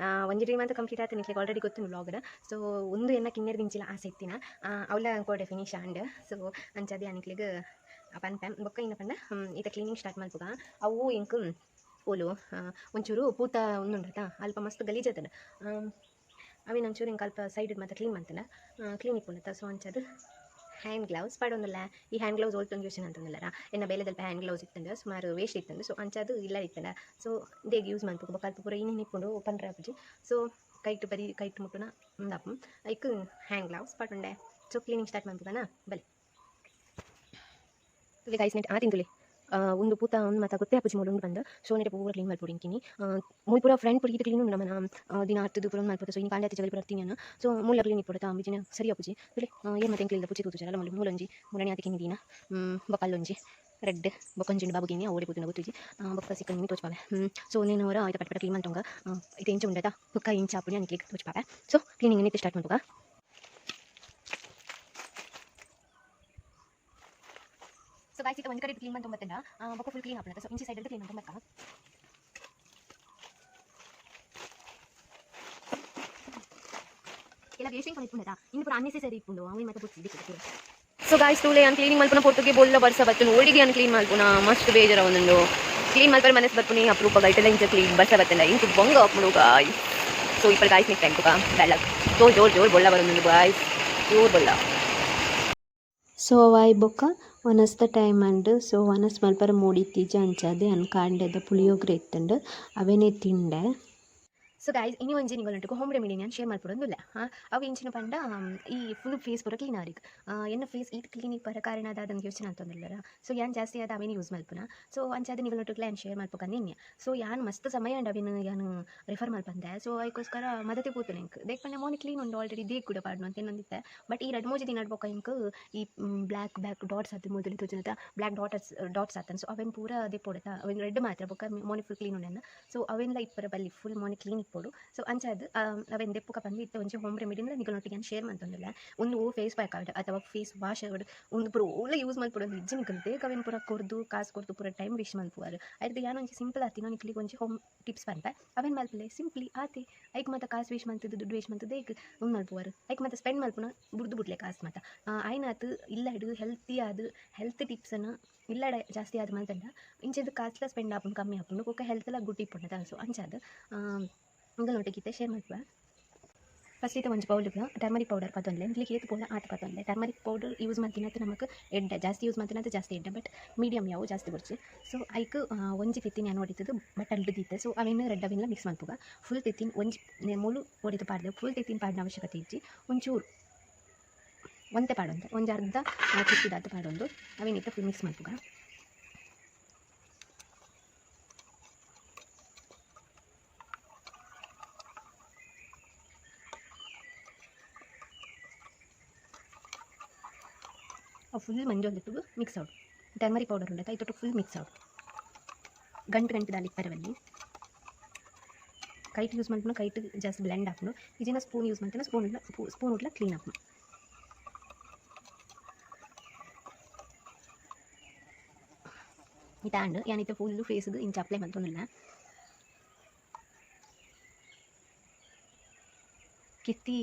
ಒಂಜಿ ಡ್ರೀಮ್ ಅಂತ ಕಂಪ್ಲೀಟ್ ಆಯ್ತು ನಿಕ್ಲಿಗೆ ಆಲ್ರೆಡಿ ಗೊತ್ತು ವ್ಲಾಗ್ಡ್. ಸೊ ಒಂದು ಎನ್ನ ಕಿನ್ನೆರ್ದಿಂಚಿಲ ಆಸೆ ಇತ್ತಿನ ಅವಳ ಕೋಡೆ ಫಿನಿಶ್ ಆಂಡ್. ಸೊ ಅಂಚದೆ ನಿಕ್ಲಿಗೆ ಪನ್ಪೆ ಬೊಕ್ಕ ಇನ್ನ ಪಂಡ ಈತ ಕ್ಲೀನಿಂಗ್ ಸ್ಟಾರ್ಟ್ ಮಲ್ಪುಗ ಅವು ಎಂಕ್ ಓಲು ಒಂಚೂರು ಪೂತ ಒಂದುಂಡತ ಅಲ್ಪ ಮಸ್ತ್ ಗಲೀಜತನ ಅವಿನ ಒಂಚೂರು ಎಂಕ್ ಅಲ್ಪ ಸೈಡ್ ಮಾತ್ರ ಕ್ಲೀನ್ ಮಂತನ ಕ್ಲೀನ್ ಇಪ್ಪುಂಡತ. ಸೊ ಅಂಚದು ಹ್ಯಾಂಡ್ ಗ್ಲೌಸ್ ಪಾಡೊಂದಿಲ್ಲ ಈ ಹ್ಯಾಂಡ್ ಗ್ಲೌಸ್ ಓಲ್ತೊಂದು ಯೋಚನೆ ಅಂತಂದಿಲ್ಲರ ಎನ್ನ ಬೇಲೆದಲ್ಪ ಹ್ಯಾಂಡ್ ಗ್ಲೌಸ್ ಇತ್ತಂಡ ಸುಮಾರು ವೇಸ್ಟ್ ಇತ್ತಂಡು. ಸೊ ಅಂಚದು ಇಲ್ಲ ಇತ್ತಂಡ ಸೊ ದೇಗ್ ಯೂಸ್ ಮನ್ಪುಗ ಬೊಕ್ಕ ಅಲ್ಪ ಪೂರ ಇನ್ನೇನು ಇಪ್ಪುಂಡು ಪಂಡ್ರೆ ಆಪುಜಿ. ಸೊ ಕೈಟ್ ಬರಿ ಕೈಟ್ ಮುಟ್ಟುನ ಉಂದಾಪು ಐಕ್ ಹ್ಯಾಂಡ್ ಗ್ಲೌಸ್ ಪಾಡೊಂಡೆ. ಸೊ ಕ್ಲೀನಿಂಗ್ ಸ್ಟಾರ್ಟ್ ಮನ್ಪುಗನ ಬಲೆ ತುಲೆ ಗೈಸ್ ನೆಟ್ ಆ ತಿಂದುಲೆ ಒಂದು ಪೂತ ಒಂದು ಮಾತ ಗೊತ್ತೇ ಆಪುಜಿ ಮೂಲು ಬಂದು. ಸೊ ನೆಟ್ ಪೂರ ಕ್ಲೀನ್ ಮಲ್ಪೊಡು ಇಂಕಿನಿ ಮೂಲು ಪೂರ ಫ್ರಂಟ್ ಪೂರ ಈತ ಕ್ಲೀನ್ ಉಂಡು ನಮನ ದಿನ ಹತ್ತದು ಪೂರ ಮಲ್ಪೊಡು. ಸೊ ಇನಿ ಕಾಂಡೆ ಆತಿ ಜಗಲಿ ಪೂರ ಅರ್ತಿನಿ. ಸೊ ಮೂಲ ಕ್ಲೀನ್ ಇಪ್ಪೊಡು ಅಂಬಿಜಿನ ಸರಿ ಆಪುಜಿ ತುಲೆ ಏರ್ ಮತ್ತೆ ಎಂಕ್ಲಿಲ್ಲ ಪುಚ್ಚಿ ತೂತುಜಾರಲ್ಲ ಮೂಲು ಮೂಲೊಂಜಿ ಮೂಲನೆ ಆತಿ ಕಿಂದಿನ ಬೊಕ್ಕ ಅಲ್ಲೊಂಜಿ ರೆಡ್ ಬೊಕ್ಕೊಂಜಿ ಬಾಬುಗಿನಿ ಓಡಿ ಪೂತುನ ಗೊತ್ತುಜಿ ಬೊಕ್ಕ ಸಿಕ್ಕನಿ ತೋಚ್ಪಾವೆ. ಸೊ నేను ಅವರ ಆಯ್ತು ಪಟ್ ಪಟ್ ಕ್ಲೀನ್ ಮಂತೊಂಗ ಇದು ಇಂಚ ಉಂಡತ ಬೊಕ್ಕ ಇಂಚ ಆಪುನಿ ಅನ್ಕ್ಲಿಕ್ ತೋಚ್ಪಾವೆ. ಸೊ ಕ್ಲೀನಿಂಗ್ ನಿತ್ಯ ಸ್ಟಾರ್ಟ್ ಮಲ್ಪುಗ. ಸೊ ಗಾಯ್ಸ್ ಇತ್ತ ಒಂದು ಕಡೆ ಕ್ಲೀನ್ ಮಂತೊಂಬತ್ತಂಡ ಬೊಕ್ಕ ಫುಲ್ ಕ್ಲೀನ್ ಆಪುಂಡ. ಸೊ ಇಂಚಿ ಸೈಡ್ ಕ್ಲೀನ್ ಮಂತೊಂಬಕ್ಕ ಎಲ್ಲ ವೇಸ್ಟಿಂಗ್ ಇಪ್ಪುಂಡತ ಇನ್ನು ಪೂರ ಅನ್ನೆಸೆಸರಿ ಇಪ್ಪುಂಡು ಅವು ಮತ್ತೆ ಬುಚ್ಚಿ ದಿಕ್ಕು. ಸೊ ಗಾಯ್ಸ್ ತೂಲೆ ಯಾನ್ ಕ್ಲೀನಿಂಗ್ ಮಲ್ಪುನ ಪೊರ್ತುಗೆ ಬೊಲ್ಲ ಬರ್ಸ ಬತ್ತುನು ಓಡಿಗೆ ಯಾನ್ ಕ್ಲೀನ್ ಮಲ್ಪುನ ಮಸ್ತ್ ಬೇಜಾರ ಒಂದುಂಡು ಕ್ಲೀನ್ ಮಲ್ಪರ ಮನಸ್ಸು ಬರ್ಪುನಿ ಅಪರೂಪ ಗೈಟೆಲ್ಲ ಇಂಚ ಕ್ಲೀನ್ ಬರ್ಸ ಬತ್ತಂಡ ಇಂಚ ಬೊಂಗ ಆಪುಂಡು ಗಾಯ್ಸ್. ಸೊ ಇಪ್ಪಲ್ ಗಾಯ್ಸ್ ನೆಕ್ಸ್ಟ್ ಟೈಮ್ ತುಕ ಬೆಲ್ಲಕ್ ಜೋರ್ ಜೋರ್ ಜೋರ್ ಬೊಲ್ಲ ಬರೊಂದುಂಡು ಗಾಯ್ಸ್ ಜೋರ್ ಬೊಲ್ಲ. ಸೊ ಅವಾಯ್ ಬೊಕ್ಕ ವನಸ್ದ ಟೈಮ್ ಅಂಡ್. ಸೊ ವನಸ್ ಮಲ್ಪರ ಮೂಡಿತ್ತೀಜ ಅಂಚಾದ್ ಯಾನ್ ಕಾಂಡೆದ ಪುಳಿಯೋಗರೆ ಇತ್ತುಂಡು ಅವೆನೆ ತಿಂಡೆ. ಸೊ ಗಾಯ್ಸ್ ಇನಿ ಒಂಜಿ ನಿಗಲೊಟ್ಟುಗು ಹೋಮ್ ರೆಮಿಡಿ ನಾನು ಶೇರ್ ಮಲ್ಪೊಡೊಂದುಲ್ಲ. ಅವು ಇಂಚಿನ ಪಂಡ ಈ ಫುಲ್ ಫೇಸ್ ಪೂರ ಕ್ಲೀನ್ ಆರಿಗ್ ಎನ್ನ ಫೇಸ್ ಈತ್ ಕ್ಲೀನ್ ಇಪ್ಪರ ಕಾರಣ ಅದಾದಂಗೆ ಯೋಚನೆ ಅಂತಂದಿಲ್ಲರ. ಸೊ ಯಾನ್ ಜಾಸ್ತಿ ಆದ ಅವೇನು ಯೂಸ್ ಮಲ್ಪುನ. ಸೊ ಅಂಚಾದ ನಿಗಲೊಟ್ಟುಗ್ಲ ಯಾನ್ ಶೇರ್ ಮಲ್ಪಕಂದು ಇನ್ಯ. ಸೊ ಯಾನ್ ಮಸ್ತ್ ಸಮಯ ಅಂಡ್ ಅವೇನು ಯಾನ್ ರೆಫರ್ ಮಲ್ಪಂದೆ. ಸೊ ಐಕೋಸ್ಕರ ಮದತೆ ಪೂತುನ ಎಂಕ್ ದೇಕ್ ಪಂಡ ಮೋನೆ ಕ್ಲೀನ್ ಉಂಡು ಆಲ್ರೆಡಿ ದೇಕ್ ಕೂಡ ಪಾಡ್ನು ಅಂತ ಏನೊಂದಿತ್ತೆ. ಬಟ್ ಈ ರಡ್ಡ್ ಮೂಜಿ ದಿನ ಬೊಕ್ಕ ಎಂಕ್ ಈ ಬ್ಲ್ಯಾಕ್ ಬ್ಲ್ಯಾಕ್ ಡಾಟ್ಸ್ ಆತು ಮೊದಲು ತೋಜುನತ ಬ್ಲ್ಯಾಕ್ ಡಾಟಸ್ ಡಾಟ್ಸ್ ಆತನ್. ಸೊ ಅವೇನು ಪೂರ ದೆಪ್ಪೊಡತ ಅವೇನು ರೆಡ್ ಮಾತ್ರ ಬೊಕ್ಕ ಮೋನೆ ಫುಲ್ ಕ್ಲೀನ್ ಉಂಡೆನ. ಸೊ ಅವೆಲ್ಲ ಇಪ್ಪರ ಬಲ್ಲಿ ಫುಲ್ ಮೋನೆ ಕ್ಲೀನ್ ಇಪ್ಪೊಡು. ಸೊ ಅಂಚಾದ್ ಅವೆನ್ ದೆಪ್ಪುಕ ಪಂದ್ ಇತ್ತೆ ಒಂಜಿ ಹೋಮ್ ರೆಮಿಡಿನ ನಿಕಲ್ನೊಟ್ಟಿಗೆ ಯಾನ್ ಶೇರ್ ಮಂತೊಂದುಲ್ಲೆ. ಒಂದು ಫೇಸ್ ಪ್ಯಾಕ್ ಆವಡ್ ಅಥವಾ ಫೇಸ್ ವಾಶ್ ಆವಡ್ ಒಂದು ಪೂರ ಓಲ ಯೂಸ್ ಮಲ್ಪೊಡು ಇಜ್ಜಿ ನಿಕಲ್ ದೇಕ್ ಅವೆನ್ ಪೂರ ಕೊರ್ದು ಕಾಸು ಕೊರ್ದು ಪೂರ ಟೈಮ್ ವೇಸ್ಟ್ ಮಲ್ಪುವರ್. ಐರ್ದ್ ಯಾನ್ ಒಂಜಿ ಸಿಂಪಲ್ ಆತಿನ ನಿಕ್ಲಿಗ್ ಒಂಜಿ ಹೋಮ್ ಟಿಪ್ಸ್ ಪನ್ಪೆ ಅವೆನ್ ಮಲ್ಪುಲೆ ಸಿಂಪ್ಲಿ ಆತಿ ಐಕ್ ಮಾತ ಕಾಸು ವೇಸ್ಟ್ ಮಲ್ತುದು ದುಡ್ಡು ವೇಸ್ಟ್ ಮಲ್ತುದು ದೇಕ್ ಉಂದು ಮಲ್ಪುವರ್ ಐಕ್ ಮಾತ ಸ್ಪೆಂಡ್ ಮಲ್ಪುನ ಬುಡ್ದು ಬುಡ್ಲೆ ಕಾಸು ಮಾತ ಆಯ್ನಾತ್ ಇಲ್ಲಡ್ ಹೆಲ್ತಿ ಆದ್ ಹೆಲ್ತ್ ಟಿಪ್ಸನ್ನು ಇಲ್ಲಡೆ ಜಾಸ್ತಿ ಆದ್ ಮಲ್ತಂಡ ಇಂಚದ ಕಾಸ್ಲ ಸ್ಪೆಂಡ್ ಆಪುಂಡು ಕಮ್ಮಿ ಆಪುಂಡು ಬೊಕ್ಕ ಹೆಲ್ತ್ಲ ಗುಡ್ ಇಪ್ಪುಂಡು. ಸೊ ಅಂಚಾದ್ ನಿಗಲ್ನೊಟ್ಟಿಗೆ ಇತ್ತೆ ಶೇರ್ ಮಲ್ಪುವೆ. ಫಸ್ಟ್ ಇತ್ತೆ ಒಂಜಿ ಬೌಲ್ಗ್ ಟರ್ಮರಿಕ್ ಪೌಡರ್ ಪತ್ತೊಂದ್ಲೆ ನಿಕ್ಲಿಗ್ ಏತ್ ಬೋಡ ಆತ್ ಪತ್ತೊಂದ್ಲೆ. ಟರ್ಮರಿಕ್ ಪೌಡರ್ ಯೂಸ್ ಮಲ್ತಿನತ್ ನಮಕ್ ಎಡ್ಡೆ ಜಾಸ್ತಿ ಯೂಸ್ ಮಲ್ತಿನತ್ ಜಾಸ್ತಿ ಎಡ್ಡೆ ಬಟ್ ಮೀಡಿಯಮ್ ಯಾವು ಜಾಸ್ತಿ ಬೊಡ್ಚಿ. ಸೊ ಐಕ್ ಒಂಜಿ ತಿತ್ತಿನ ಯಾನ್ ಒಡಿತುದು ಬಟ್ ದೀತೆ. ಸೊ ಅವೆನ್ ರೆಡ್ ಅವೆನ್ಲ ಮಿಕ್ಸ್ ಮಲ್ಪುಗ ಫುಲ್ ತಿತ್ತಿನ ಒಂಜಿ ಮೂಲು ಒಡಿತು ಪಾಡ್ದೆ ಫುಲ್ ತಿತ್ತಿನ ಪಾಡ್ನ ಅವಶ್ಯಕತೆ ಇಜ್ಜಿ ಒಂಚೂರು ಒಂತೆ ಪಾಡೊಂತೆ ಒಂಜಿ ಅರ್ಧ ತಿತ್ತಿದಾತ್ ಪಾಡೊಂದು ಅವೆನ್ ಇತ್ತೆ ಫುಲ್ ಮಿಕ್ಸ್ ಮಲ್ಪುಗ. ಫುಲ್ ಮಂಜೊಂದಿಟ್ಟು ಮಿಕ್ಸ್ ಆವೊಡು. ಟರ್ಮರಿಕ್ ಪೌಡರ್ ಉಂಡತ ಐತೊಟ್ಟು ಫುಲ್ ಮಿಕ್ಸ್ ಆವು ಗಂಟು ಗಂಟು ದಾಲಿ ಪರವಲ್ಲಿ ಕೈಟ್ ಯೂಸ್ ಮಲ್ಪುನ ಕೈಟ್ ಜಾಸ್ತಿ ಬ್ಲೆಂಡ್ ಆಪುಂಡು ಇಜಿನ ಸ್ಪೂನ್ ಯೂಸ್ ಮಲ್ತಿನ ಸ್ಪೂನ್ ಸ್ಪೂನ್ ಉಟ್ಲ ಕ್ಲೀನ್ ಆಪುಂಡು. ಇತಾಂಡ್ ಯಾನಿತ್ತೆ ಫುಲ್ ಫೇಸ್ಗ್ ಇಂಚ ಅಪ್ಲೈ ಮಲ್ತೊಂದುಲ್ಲ. ಕೆತ್ತಿ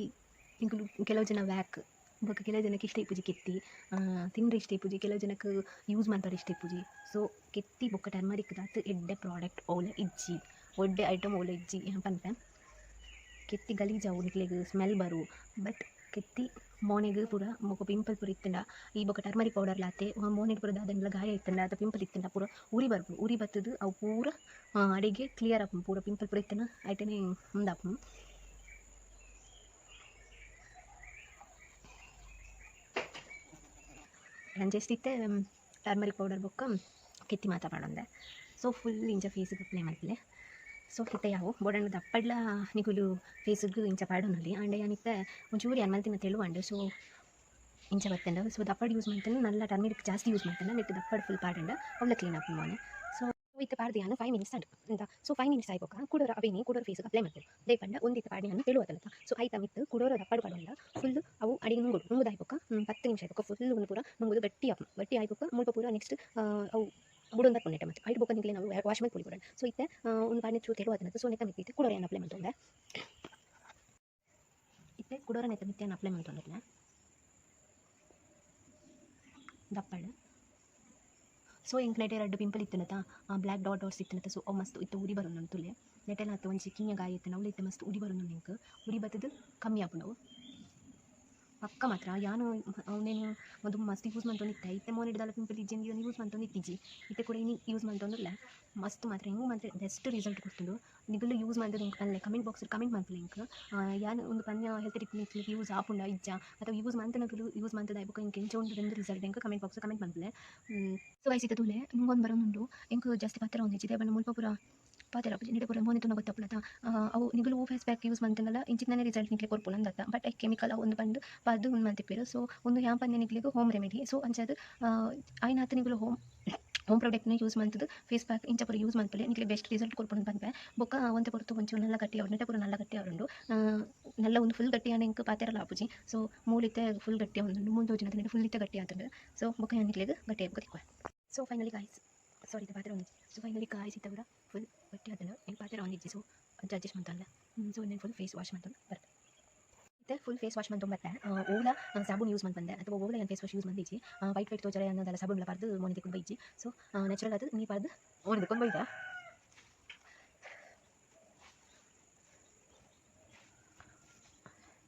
ಎಂಕುಲು ಕೆಲವು ಜನ ವ್ಯಾಕ್ ಬೊಕ್ಕ ಕೆಲವು ಜನಕ್ಕೆ ಇಷ್ಟ ಇಪ್ಪುಜಿ ಕೆತ್ತಿ ತಿಂಡ್ರೆ ಇಷ್ಟ ಇಪ್ಪುಜಿ ಕೆಲವು ಜನಕ್ಕೆ ಯೂಸ್ ಮಲ್ಪರೆ ಇಷ್ಟ ಇಪ್ಪುಜಿ. ಸೊ ಕೆತ್ತಿ ಬೊಕ್ಕ ಟರ್ಮರಿಕ್ ದಾತ್ ಎಡ್ಡೆ ಪ್ರಾಡಕ್ಟ್ ಓಲ ಇಜ್ಜಿ ಒಡ್ಡೆ ಐಟಮ್ ಓಲ ಇಜ್ಜಿ ಪನ್ಪೆ. ಕೆತ್ತಿ ಗಲೀಜಾವು ನಿಕ್ಲೆಗ್ ಸ್ಮೆಲ್ ಬರು ಬಟ್ ಕೆತ್ತಿ ಮೋನೆಗ್ ಪೂರ ಬೊಕ್ಕ ಪಿಂಪಲ್ ಪೂರ ಇತ್ತ್ಂಡ ಈ ಬೊಕ್ಕ ಟರ್ಮರಿಕ್ ಪೌಡರ್ ಲಾತೆ ಮೋನೆಗ್ ಪೂರ ದಾದಂಡಲ ಗಾಯ ಇತ್ತ್ಂಡ ಅತ ಪಿಂಪಲ್ ಇತ್ತ್ಂಡ ಪೂರ ಉರಿ ಬರ್ಪುಂಡು ಉರಿ ಬತ್ತುದು ಅವು ಪೂರ ಅಡೆಗೆ ಕ್ಲಿಯರ್ ಆಪುಂಡು ಪೂರ ಪಿಂಪಲ್ ಪೂರ ಇತ್ತ್ಂಡ ಐಟನೆ ಉಂದಾಪುಂಡು. ಯಾನ್ ಜಸ್ಟ್ ಇತ್ತೆ ಟರ್ಮರಿಕ್ ಪೌಡರ್ ಬೊಕ್ಕ ಕೆತ್ತಿ ಮಾತ ಪಾಡೊಂದೆ. ಸೊ ಫುಲ್ ಇಂಚ ಫೇಸ್ಗ್ ಅಪ್ಲೈ ಮಲ್ಪುಲೆ. ಸೊ ಇತ್ತೆ ಯಾವು ಬೋಡಾಂಡ ದಪ್ಪಡ್ಲ ನಿಕುಲು ಫೇಸ್ಗ್ ಇಂಚ ಪಾಡೊನೊಲಿ ಆಂಡ ಯಾನ್ ಇತ್ತೆ ಒಂಚೂರು ಯಾನ್ ಮಲ್ತಿನ ತೆಳುವಾಂಡ್ ಸೊ ಇಂಚ ಬತ್ತುಂಡು. ಸೊ ದಪ್ಪಡ್ ಯೂಸ್ ಮಲ್ತುಂಡ ನಲ್ಲ ಟರ್ಮರಿಕ್ ಜಾಸ್ತಿ ಯೂಸ್ ಮಲ್ತುಂಡ ನೆಟ್ ದಪ್ಪಡ್ ಫುಲ್ ಪಾಡಂಡ ಅವ್ಲ ಕ್ಲೀನ್ ಆಪುಂಡು ಮೋನೆ. ಸೊ ಇತ್ತೆ ಪಾಡ್ದು ಯಾನ್ 5 ಮಿನಿಟ್ಸ್ ಆಂಡ್ ಇಂತ. ಸೊ 5 ಮಿನಿಟ್ಸ್ ಆಯಿ ಬೊಕ್ಕ ಕುಡೊರ ಅವೇನಿ ಕುಡೊರ ಫೇಸ್ಗ್ ಅಪ್ಲೈ ಮಲ್ಪೊಡು ದಾಯೆ ಪಂಡ ಒಂದಿತ್ತೆ ಪಾಡ್ದು ಯಾನ್ ತೆಳುವಾತಲತ. ಸೊ ಐತ ಮಿತ್ತ್ ಕುಡೊರ ದಪ್ಪಡ್ ಪಾಡೊಂಡ ಫುಲ್ ಅವು ಅಡಿಗೆ ನುಂಗೊಡು ನುಂಗುದು ಆಯಿ ಬೊಕ್ಕ 10 ನಿಮಿಷ ಆಯಿ ಬೊಕ್ಕ ಫುಲ್ ಉಂದು ಪೂರ ನುಂಗುದು ಗಟ್ಟಿ ಆಪುಂಡು ಗಟ್ಟಿ ಆಯಿ ಬೊಕ್ಕ ಮುಲ್ಪ ಪೂರ ನೆಕ್ಸ್ಟ್ ಅವು ಬುಡೊಂದು ಬರ್ಪುಂಡು ನೆಟ್ಟ ಮತ್ತ್ ಐಟ್ ಬೊಕ್ಕ ನಿಕ್ಲೆನ ಅವು ವಾಶ್ ಮಲ್ಪೊಲಿ ಬೋಡಾಂಡ. ಸೊ ಇತ್ತೆ ಉಂದು ಪಾಡ್ನೆ ಚೂರು ತೆಳುವಾತುಂಡು ಸೊ ನೆತ್ತ ಮಿತ್ತ್ ಇತ್ತೆ ಕುಡೊರ ಯಾನ್ ಅಪ್ಲೈ ಮಲ್ತೊಂದೆ. ಇತ್ತೆ ಕುಡೊರ ನೆತ್ತ ಮಿತ್ತ್ ಯಾನ್ ಅಪ್ಲೈ ಮಲ್ತೊಂದುಲ್ಲೆ ದಪ್ಪಡ್. ಸೊ ಎಂಕ್ ನೆಟೆ ರಡ್ಡ್ ಪಿಂಪಲ್ ಇತ್ತುಂಡತ ಬ್ಲ್ಯಾಕ್ ಡಾಟ್ ಡಾಟ್ಸ್ ಇತ್ತುಂಡತ ಸೊ ಅವು ಮಸ್ತ್ ಇತ್ತೆ ಉರಿ ಬರೊಂದುಂಡು ತೂಲೆ ನೆಟೆಲ ಅತ್ ಒಂಜಿ ಕಿನ್ಯ ಗಾಯ ಇತ್ತುಂಡ ಅವ್ಲು ಇತ್ತೆ ಮಸ್ತ್ ಉರಿ ಬರೊಂದುಂಡು ಎಂಕ್ ಉರಿ ಬತ್ತುದು ಕಮ್ಮಿ ಆಪುಂಡು ಅವು ಪಕ್ಕ ಮಾತ್ರ. ಯಾನ್ ಅವ್ನೇನು ಒಂದು ಮಸ್ತ್ ಯೂಸ್ ಮಲ್ತೊಂದಿತ್ತೆ ಇತ್ತೆ ಮೋನೆಡ್ ದಾಲ ಪಿಂಪಲ್ ಇಜ್ಜಿ ಯಾನ್ ಯೂಸ್ ಮಲ್ತೊಂದಿತ್ತಿಜಿ ಇತ್ತೆ ಕೂಡ ಇನಿ ಯೂಸ್ ಮಲ್ತೊಂದುಲ್ಲೆ ಮಸ್ತ್ ಮಾತ್ರ ಎಂಕ್ ಮಾತ್ರ ಬೆಸ್ಟ್ ರಿಸಲ್ಟ್ ಕೊರ್ತುಂಡು. ನಿಕುಲು ಯೂಸ್ ಮಲ್ತುದು ಎಂಕ್ ಪನ್ಲೆ ಕಮೆಂಟ್ ಬಾಕ್ಸ್ ಕಮೆಂಟ್ ಮಲ್ಪುಲೆ ಎಂಕ್ ಯಾನ್ ಉಂದು ಪನ್ಯ ಹೆಲ್ತ್ ಟಿಪ್ ನಿಕ್ಲೆಗ್ ಯೂಸ್ ಆಪುಂಡ ಇಜ್ಜಾ ಅಥವಾ ಯೂಸ್ ಮಲ್ತುನಕುಲು ಯೂಸ್ ಮಲ್ತುದು ಆಯಿ ಬೊಕ್ಕ ಎಂಕ್ ಎಂಚ ಉಂಡು ರಿಸಲ್ಟ್ ಎಂಕ್ ಕಮೆಂಟ್ ಬಾಕ್ಸ್ ಕಮೆಂಟ್ ಮಲ್ಪುಲೆ. ಸೊ ಗೈಸ್ ಇತ್ತೆ ತೂಲೆ ನುಂಗೊಂದು ಬರೊಂದುಂಡು ಎಂಕ್ ಜಾಸ್ತಿ ಪಾತೆರ ಒಂದಿಜ್ಜಿ ದಾಯೆ ಪಂಡ ಮುಲ್ಪ ಪೂರ ಪಾತೆರ ಆಪುಜಿ ನೆಟೆ ಪೂರ ಮೋನೆ ತೂನ ಗೊತ್ತಾಪುಂಡತ ಅವು ನಿಕುಲು ಓ ಫೇಸ್ ಪ್ಯಾಕ್ ಯೂಸ್ ಮಲ್ತುಂಡಲ ಇಂಚಿತ್ತನೆ ರಿಸಲ್ಟ್ ನಿಕ್ಲೆ ಕೊರ್ಪುಂಡು ಅಂದತ್ತ ಬಟ್ ಐಕ್ ಕೆಮಿಕಲ್ ಅವು ಉಂದು ಪಂದ್ ಪದ್ದು ಉಂದು ಮಲ್ತಿಪ್ಪೆರ್. ಸೊ ಉಂದು ಯಾನ್ ಪನ್ಯ ನಿಕ್ಲೆಗ್ ಹೋಮ್ ರೆಮಿಡಿ. ಸೊ ಅಂಚಾದ್ ಆಯಿನಾತ್ ನಿಕುಲು ಹೋಮ್ ಹೋಮ್ ಪ್ರಾಡಕ್ಟ್ನ ಯೂಸ್ ಮಲ್ತುದು ಫೇಸ್ ಪ್ಯಾಕ್ ಇಂಚ ಪೂರ ಯೂಸ್ ಮಲ್ಪುಲೆ ನಿಕ್ಲೆ ಬೆಸ್ಟ್ ರಿಸಲ್ಟ್ ಕೊರ್ಪುಂಡು ಪನ್ಪೆ. ಬೊಕ್ಕ ಒಂತೆ ಪೊರ್ತು ಒಂಚೂರು ನಲ್ಲ ಗಟ್ಟಿ ಆವೊಡು ನೆಟೆ ಪೂರ ನಲ್ಲ ಗಟ್ಟಿ ಆವೊಡುಂಡು ನಲ್ಲ ಉಂದು ಫುಲ್ ಗಟ್ಟಿ ಆಂಡ ಎಂಕ್ ಪಾತೆರಲ ಆಪುಜಿ. ಸೊ ಮೂಲು ಇತ್ತೆ ಫುಲ್ ಗಟ್ಟಿ ಆವೊಂದುಂಡು ಮೂಲು ತೋಜುನತ ನೆಟೆ ಫುಲ್ ಇತ್ತೆ ಗಟ್ಟಿ ಆತುಂಡು. ಸೊ ಬೊಕ್ಕ ಯಾನ್ ನಿಕ್ಲೆಗ್ ಗಟ್ಟಿ ಆಯಿ ಬೊಕ್ಕ ತಿಕ್ಕುವೆ. ಸೊ ಫೈನಲಿ ಗಾಯ್ಸ್ ಸಾರಿ ಇತ್ತೆ ಪಾತೆರ ಒಂದಿಜ್ಜಿ. ಸೊ ಫೈನಲಿ ಗಾಯ್ಸ್ ಇತ್ತೆ ಪೂರ ಫುಲ್ ಗಟ್ಟಿ ಆತುಂಡು ಎಂಕ್ ಪಾತೆರ ಒಂದಿಜ್ಜಿ. ಸೊ ಅಂಚ ಅಡ್ಜಸ್ಟ್ ಮಲ್ತೊನ್ಲೆ. ಸೊ ಉಂದೆನ್ ಫುಲ್ ಫೇಸ್ ವಾಶ್ ಮಲ್ತೊಂದು ಬರ್ಪೆ. ಇತ್ತೆ ಫುಲ್ ಫೇಸ್ ವಾಶ್ ಮಲ್ತೊಂದು ಬರ್ಪೆ. ಓಲ ಸಾಬೂನು ಯೂಸ್ ಮಲ್ಪಂದೆ ಅಥವಾ ಓಲ ಯಾನ್ ಫೇಸ್ ವಾಶ್ ಯೂಸ್ ಮಲ್ದಿಜ್ಜಿ ವೈಟ್ ವೈಟ್ ತೋಜರೆ ಯಾನ್ ದಾಲ ಸಾಬೂನ್ಲ ಪಾಡ್ದು ಮೋನೆ ತಿಕ್ಕೊಂದು ಬೈಜಿ. ಸೊ ನ್ಯಾಚುರಲ್ ಆದ್ ನೀರ್ ಪಾಡ್ದು ಮೋನೆ ತಿಕ್ಕೊಂದು ಬೈದ.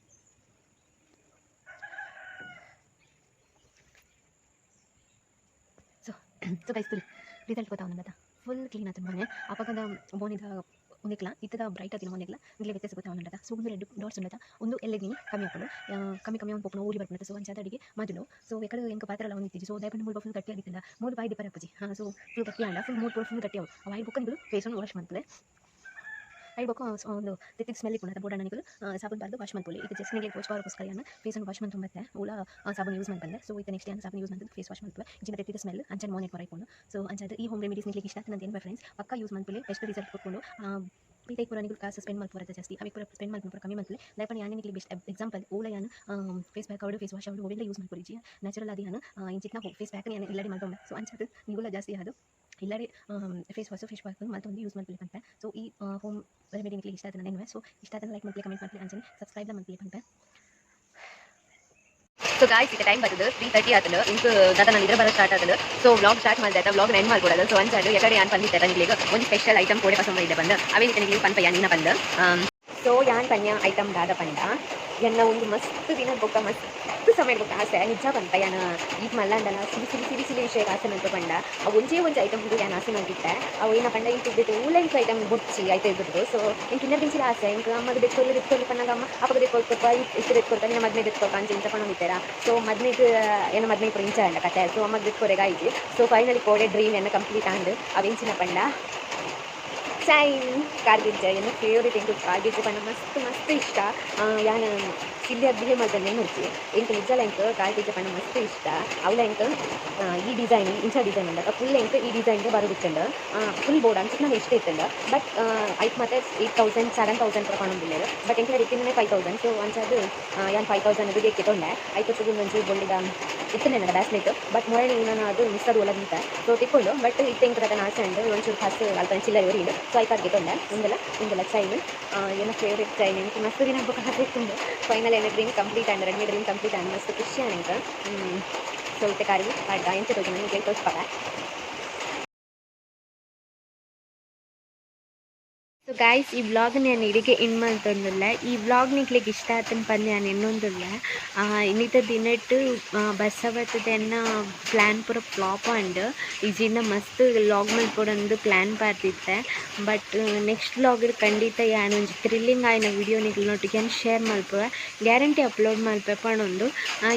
ಸೊ ಸೊ ಗೈಸ್ ತೂಲೆ ರಿಸಲ್ಟ್ ಗೊತ್ತಾವೊಂದುಂಡತ ಫುಲ್ ಕ್ಲೀನ್ ಆತುಂಡು ಮೋನೆ ಅಪಗದ ಮೋನೆದ ಉಂದೆಕ್ಲ ಇತ್ತದ ಬ್ರೈಟ್ ಆತಿನ ಮೋನೆಗ್ಲ ನಿಕ್ಲೆ ವ್ಯತ್ಯಾಸ ಗೊತ್ತಾವೊಂದುಂಡತ. ಸೊ ಉಂದು ರೆಡ್ ಡಾಟ್ಸ್ ಉಂಡತ ಉಂದು ಎಲ್ಲೆದಿನಿ ಕಮ್ಮಿ ಆಪುಂಡು ಕಮ್ಮಿ ಕಮ್ಮಿ ಆವೊಂದು ಪೋಪುಂಡು ಊರಿ ಬರ್ಪುಂಡತ. ಸೊ ಅಂಚಾದ್ ಅಡಿಗೆ ಮಾಜುಂಡು. ಸೊ ಎಕಡೆ ಎಂಕ್ ಪಾತೆರಲ ಒಂದಿತ್ತಿಜಿ. ಸೊ ದಾಯೆ ಪಂಡ ಮುಲ್ಪ ಫುಲ್ ಗಟ್ಟಿ ಆದಿತ್ತುಂಡ ಮೂಲು ಬಾಯಿ ದಿಪ್ಪರೆ ಆಪುಜಿ. ಸೊ ಫುಲ್ ಗಟ್ಟಿ ಆಂಡ ಫುಲ್ ಮೂಲು ಪೂರ ಫುಲ್ ಗಟ್ಟಿ ಆವು ಅವು ಆಯಿ ಬೊಕ್ಕ ನಿಕುಲು ಫೇಸ್ ವಾಶ್ ಮಲ್ಪುಲೆ. ಐಟ್ ಬೊಕ್ಕ ಉಂದು ತೆತ್ತಿದ ಸ್ಮೆಲ್ ಇಪ್ಪುಂಡತ ಬೋಡಾಂಡ ನಿಕುಲು ಸಾಬೂನ್ ಪಾಡ್ದು ವಾಶ್ ಮಲ್ಪೊಲಿ. ಇತ್ತೆ ಜಸ್ಟ್ ನಿಕ್ಲೆಗ್ ತೋಜ್ಪಾವರೆಗೋಸ್ಕರ ಯಾನ್ ಫೇಸ್ ವಾಶ್ ಮಲ್ತೊಂದು ಬತ್ತೆ ಓಲ ಸಾಬೂನ್ ಯೂಸ್ ಮಲ್ಪಂದೆ. ಸೊ ಇತ್ತೆ ನೆಕ್ಸ್ಟ್ ಯಾನ್ ಸಾಬೂನ್ ಯೂಸ್ ಮಲ್ತುದು ಫೇಸ್ ವಾಶ್ ಮಲ್ಪುವೆ ಇಂಚಿನ ತೆತ್ತಿದ ಸ್ಮೆಲ್ ಅಂಚನೆ ಮೋನೆ ಪೂರ ಇಪ್ಪುಂಡು. ಸೊ ಅಂಚಾದ್ ಈ ಹೋಮ್ ರೆಮಿಡೀಸ್ ನಿಕ್ಲೆಗ್ ಇಷ್ಟ ಆತುಂಡು ಅಂದ್ ಫ್ರೆಂಡ್ಸ್ ಪಕ್ಕ ಯೂಸ್ ಮಲ್ಪುಲೆ ಬೆಸ್ಟ್ ರಿಸಲ್ಟ್ ಕೊರ್ಪುಂಡು. ಪೀತೈಕ್ ಪೂರ ನಿಕುಲು ಕಾಸ್ ಸ್ಪೆಂಡ್ ಮಲ್ಪುವರತ ಜಾಸ್ತಿ ಅವೆಕ್ ಪೂರ ಸ್ಪೆಂಡ್ ಮಲ್ಪುನ ಪೂರ ಕಮ್ಮಿ ಮಲ್ಪುಲೆ. ದಾಯೆ ಪಂಡ ಯಾನ್ ನಿಕ್ಲೆಗ್ ಬೆಸ್ಟ್ ಎಕ್ಸಾಂಪಲ್ ಓಲ ಯಾನ್ ಫೇಸ್ ಪ್ಯಾಕ್ ಆವಡ್ ಫೇಸ್ ವಾಶ್ ಆವಡ್ ಒವೆನ್ಲ ಯೂಸ್ ಮಲ್ಪೊಡಿಜಿ ನ್ಯಾಚುರಲ್ ಆದ್ ಯಾನ್ ಇಂಚಿತ್ತಿನ ಫೇಸ್ ಪ್ಯಾಕ್ ಯಾನ್ ಇಲ್ಲಡೆ ಮಲ್ತೊಂಡೆ. ಸೊ ಅಂಚಾದ್ ನಿಕುಲ ಜಾಸ್ತಿ ಆದ್ ಇಲ್ಲಡೆ ಫೇಸ್ ವಾಶ್ ಫೇಸ್ ಪ್ಯಾಕ್ ಮಲ್ತೊಂದು ಯೂಸ್ ಮಲ್ಪುಲೆ ಪನ್ಪೆ. ಸೊ ಈ ಹೋಮ್ ರೆಮಿಡಿ ನಿಕ್ಲೆಗ್ ಇಷ್ಟ ಆತುಂಡು ಎನ್ನುವೆ. ಸೊ ಇಷ್ಟ ಆತುಂಡ ಲೈಕ್ ಮಲ್ಪುಲೆ ಕಮೆಂಟ್ ಮಲ್ಪುಲೆ ಅಂಚನೆ ಸಬ್ಸ್ಕ್ರೈಬ್ ಲ ಮಲ್ಪುಲೆ ಪನ್ಪೆ. ಸೊ ಗಾಯ್ಸ್ ಇತ್ತೆ ಟೈಮ್ ಬರ್ತದೆ 3:30 ಆತುಂಡು ಇಂಕ್ ದಾದ ನಾನು ನಿದ್ರೆ ಬರೋ ಸ್ಟಾರ್ಟ್ ಆತುಂಡು. ಸೊ ವ್ಲಾಗ್ ಸ್ಟಾರ್ಟ್ ಮಲ್ದೆ ವ್ಲಾಗ್ ಎಂಡ್ ಮಲ್ಪೊಡದು. ಸೊ ಅಂಚಾದ್ ಎಕಡೆ ಯಾನ್ ಪಂದಿತ್ತೆ ನಿಕ್ಲೆಗ್ ಒಂಜಿ ಸ್ಪೆಷಲ್ ಐಟಮ್ ಕೋಡೆ ಪಸೊಂದು ಇದೆ ಬಂದು ಅವೇ ನಿಕ್ಲೆಗ್ ಪನ್ಪ ಯಾನ್ ಇನ ಪಂದ್. ಸೊ ಯಾನ್ ಪನ್ಯ ಐಟಮ್ ದಾದ ಪಂಡ ಎನ್ನ ಒಂದು ಮಸ್ತ್ ದಿನ ಬೊಕ್ಕ ಮಸ್ತ್ ಸಮಯ ಬೊಕ್ಕ ಆಸೆ ನಿಜ ಪನ್ಪ ಯಾನ್ ಈತ್ ಮಲ್ಲಂಡಲ ಸಿಲಿ ಸಿಲಿ ಸಿಲಿ ಸಿಲಿ ವಿಷಯ ಆಸೆ ಮಲ್ಪ ಪಂಡ ಅವು ಒಂಜೇ ಒಂಜಿ ಐಟಮ್ ಯಾನ್ ಆಸೆ ಮಲ್ತಿತ್ತೆ ಅವು ಏನ ಪಂಡ ಇಂಕ್ ಇದ್ದಿತ್ತು ಊಲೈನ್ಸ್ ಐಟಮ್ ಬೊಚ್ಚಿ ಐತೆ ಇದ್ದಿದ್ದು. ಸೊ ಇಂಕ್ ಇನ್ನರ್ಗಿಂಚಿಲ ಆಸೆ ಇಂಕ್ ಅಮ್ಮಗ್ ದೆತ್ಕೊರ್ಲು ದೆತ್ಕೊರ್ಲು ಪನ್ನಾಗ ಅಮ್ಮ ಅಪ್ಪಗ ದೆತ್ಕೊರ್ಪ ಇತ್ತು ದೆತ್ಕೊರ್ಪ ನಿನ್ನ ಮದ್ಮೆಗೆ ದೆತ್ಕೊರ್ಪ ಅಂಚ ಇಂಚ ಪನ್ನೊಂದಿತ್ತೆರ. ಸೊ ಮದ್ಮೆಗ್ ಏನ ಮದ್ಮೆಗೆ ಪೂರ ಇಂಚ ಆಂಡ ಕತೆ. ಸೊ ಅಮ್ಮಗ್ ದೆತ್ಕೊರೆಗ್ ಆಯ್ಜಿ. ಸೊ ಫೈನಲಿ ಕೋಡೆ ಡ್ರೀಮ್ ಎನ್ನ ಕಂಪ್ಲೀಟ್ ಆಂಡ್ ಅವು ಎಂಚಿನ ಪಂಡ ಚೈನ್ ಕಾರ್ಗಿಜ್ಜೆ ಎನ್ನ ಫೇವ್ರೇಟ್ ಎಂಕು ಕಾರ್ಗಿಜ್ಜೆ ಪಂಡ ಮಸ್ತ್ ಮಸ್ತ್ ಇಷ್ಟ. ಯಾನ್ ಸಿಲ್ಲಿಯಾಗಿ ಬಿಹೇವ್ ಮಲ್ತೊಂದು ಎನ್ನುಜ್ಜಿ ಎಂಕ್ ನಿಜಲ ಎಂಕ್ ಕಾರ್ಗಿಜ್ಜೆ ಪಂಡ ಮಸ್ತ್ ಇಷ್ಟ. ಅವ್ಲ ಎಂಕ್ ಈ ಡಿಸೈನ್ ಇಂಚ ಡಿಸೈನ್ ಉಂಡತ ಫುಲ್ ಎಂಕ್ ಈ ಡಿಸೈನ್ಗೆ ಬರೋದಿತ್ತಂಡು ಫುಲ್ ಬೋರ್ಡ್ ಅಂಚಿನ ಇಷ್ಟ ಇತ್ತಂಡು. ಬಟ್ ಐಕ್ ಮಾತ 8000 7000 ಪೂರ ಪನೊಂದುಲ್ಲೆರ್. ಬಟ್ ಎಂಕ್ಲೆ ಇತ್ತಿನೇ 5000. ಸೊ ಅಂಚಾದ್ ಯಾನ್ 5000 ಗೆ ತೊಂಡೆ. ಐತೊಟ್ಟಿಗೆ ಒಂಜಿ ಬೊಳ್ಳಿದ ಇತ್ತನೆ ನನ್ನ ಬ್ಯಾಸ್ಲೆಟ್. ಬಟ್ ಮೊರಣಿ ನಾನು ಅದು ಮಿಸ್ ಅದು ಒಳಗಿಂತ ಸೊ ತಿಕ್ಕೊಂಡು. ಬಟ್ ಇತ್ತೆ ಎಂಕ್ ದಾದ ಆಸೆ ಉಂಡು ಒಂಚೂರು ಕಾಸು ಅಲ್ಪ ಚಿಲ್ಲರೆ ಒರಿಯುಂಡು. ಸೊ ಐಕಾರ್ಗೆ ತೊಂಡೆ. ಉಂದೆಲ್ಲ ಉಂದೆಲ್ಲ ಚೈನ್ ಎನ್ನ ಫೇವ್ರೇಟ್ ಚೈನ್ ಎಂಕ್ ಮಸ್ತ್ ದಿನ ಬೊಕ ಆಸೆ ಇತ್ತುಂಡು. ಫೈನಲ್ ಎನ್ನ ಡ್ರೀಮ್ ಕಂಪ್ಲೀಟ್ ಆಂಡ್, ರಡ್ಡನೇ ಡ್ರೀಮ್ ಕಂಪ್ಲೀಟ್ ಆಂಡ್, ಮಸ್ತ್ ಖುಷಿ ಆಂಡ್ ಎಂಕ್. ಸೊ ಇತ್ತೆ ಕಾರಿಗೆ ಪಾಡ್ದ ಎಂಚ ತೋಜುಂಡು ನಿಕ್ಲೆಗ್ ತೋಜ್ಪಾವೆ. ಸೊ ಗಾಯ್ಸ್ ಈ ವ್ಲಾಗ್ ನಾನು ಇಡಿಗೆ ಎಂಡ್ ಮಲ್ತೊಂದುಲ್ಲೆ. ಈ ವ್ಲಾಗ್ ನಿಕ್ಲೆಗ್ ಇಷ್ಟ ಆತನ್ ಪಂದ್ ಯಾನ್ ಎನ್ನೊಂದುಲ್ಲೆ. ಇನ್ನಿತ ದಿನಟ್ ಬಸ್ ಬತ್ತುದು ಎನ್ನ ಪ್ಲ್ಯಾನ್ ಪೂರ ಫ್ಲಾಪ್ ಆಂಡ್. ಇಜಿಂಡ ಮಸ್ತ್ ವ್ಲಾಗ್ ಮಲ್ಪೊಡಂದು ಪ್ಲ್ಯಾನ್ ಪಾಡ್ದಿತ್ತೆ. ಬಟ್ ನೆಕ್ಸ್ಟ್ ವ್ಲಾಗ್ ಖಂಡಿತ ಯಾನ್ ಒಂಜಿ ಥ್ರಿಲ್ಲಿಂಗ್ ಆಯಿನ ವಿಡಿಯೋ ನಿಕ್ಲೆನೊಟ್ಟಿಗೆ ಯಾನ್ ಶೇರ್ ಮಲ್ಪುವೆ, ಗ್ಯಾರಂಟಿ ಅಪ್ಲೋಡ್ ಮಲ್ಪೆ ಪಣೊಂದು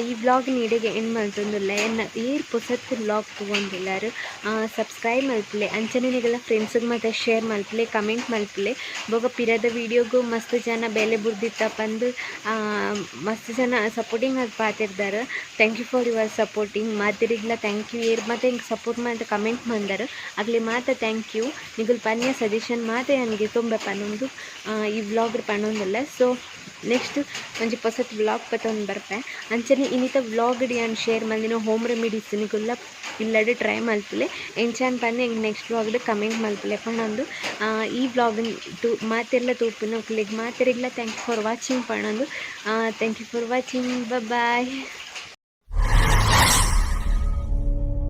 ಈ ವ್ಲಾಗ್ ಇಡೆಗೆ ಎಂಡ್ ಮಲ್ತೊಂದುಲ್ಲೆ. ಎನ್ನ ಏರ್ ಪೊಸತ್ ವ್ಲಾಗ್ ತೂವೊಂದುಲ್ಲೆರ್ ಸಬ್ಸ್ಕ್ರೈಬ್ ಮಲ್ಪುಲೆ, ಅಂಚನೆ ನಿಗಲ ಫ್ರೆಂಡ್ಸ್ಗ್ ಮಾತ ಶೇರ್ ಮಲ್ಪುಲೆ, ಕಮೆಂಟ್ ಮಲ್ಪುಲೆ. ಬೊಕ ಪಿರದ ವಿಡಿಯೋಗು ಮಸ್ತ್ ಜನ ಬೇಲೆ ಬುಡ್ದಿತ್ತ ಪಂದ್ ಮಸ್ತ್ ಜನ ಸಪೋರ್ಟಿಂಗ್ ಆದ್ ಪಾತೆರ್ದಾರ್. Thank you for your supporting. ಮಾತೆರಿಗ್ಲ thank you. ಏರ್ ಮಾತ ಎಂಕ್ ಸಪೋರ್ಟ್ ಮಲ್ತ್ ಕಮೆಂಟ್ ಮಂದರ್ ಅಗ್ಲೆ ಮಾತ thank you. ನಿಗುಲ್ ಪನ್ಯ ಸಜೆಷನ್ ಮಾತ ಯಾನ್ಗೆ ತುಂಬೆ ಪನೊಂದು ಈ ವ್ಲಾಗ್ ಪನೊಂದುಲ್ಲೆ. ಸೊ ನೆಕ್ಸ್ಟ್ ಒಂಜಿ ಪೊಸತ್ ವ್ಲಾಗ್ ಪತೊಂದು ಬರ್ಪೆ. ಅಂಚನೆ ಇನ್ನಿತ ವ್ಲಾಗ್ ಯಾನ್ ಶೇರ್ ಮಲ್ದಿನ ಹೋಮ್ ರೆಮಿಡೀಸ್ ನಿಗುಲ್ಲ ಇಲ್ಲಡೆ ಟ್ರೈ ಮಲ್ಪುಲೆ. ಎಂಚಾನ್ ಪಂದ್ ಎಂಕ್ ನೆಕ್ಸ್ಟ್ ವ್ಲಾಗ್ ಕಮೆಂಟ್ ಮಲ್ಪುಲೆ ಪನೊಂದು ಈ ವ್ಲಾಗ್ ಮಾತೆರ್ಲ ತೂಪಿನ ಅಕ್ಲೆಗ್ ಮಾತೆರೆಗ್ಲ thank you for watching ಪನೊಂದು. Thank you for watching, bye.